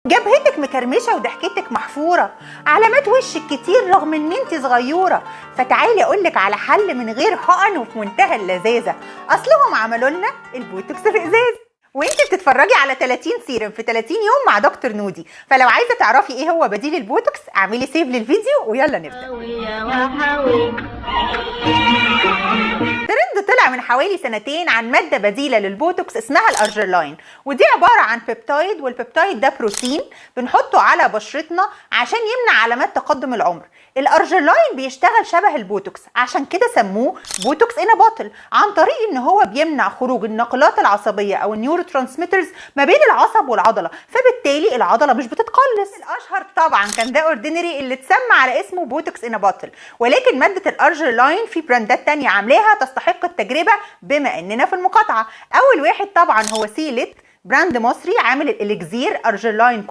جبهتك مكرمشه وضحكتك محفوره، علامات وشك كتير رغم ان انت صغيرة. فتعالي اقولك على حل من غير حقن وفي منتهى اللذاذه. اصلهم عملوا لنا البوتوكس في ازاز، وانت بتتفرجي على 30 سيرم في 30 يوم مع دكتور نودي. فلو عايزه تعرفي ايه هو بديل البوتوكس اعملي save للفيديو ويلا نبدا. ترند طلع من حوالي سنتين عن مادة بديله للبوتوكس اسمها ال Argireline، ودي عبارة عن peptide، وال peptide ده بروتين بنحطه على بشرتنا عشان يمنع علامات تقدم العمر. ال Argireline بيشتغل شبه البوتوكس، عشان كده سموه botox in a bottle، عن طريق ان هو بيمنع خروج الناقلات العصبية او ال neurotransmitters ما بين العصب والعضله، فبالتالي العضلة مش بتتقلص. الاشهر طبعا كان The Ordinary اللي اتسمى على اسمه botox in a bottle، ولكن مادة ال Argireline في براندات تانية عاملاها تستحق التجربة بما اننا في المقاطعة. اول واحد طبعا هو سيلت، brand مصري عامل ال Elixir Argireline.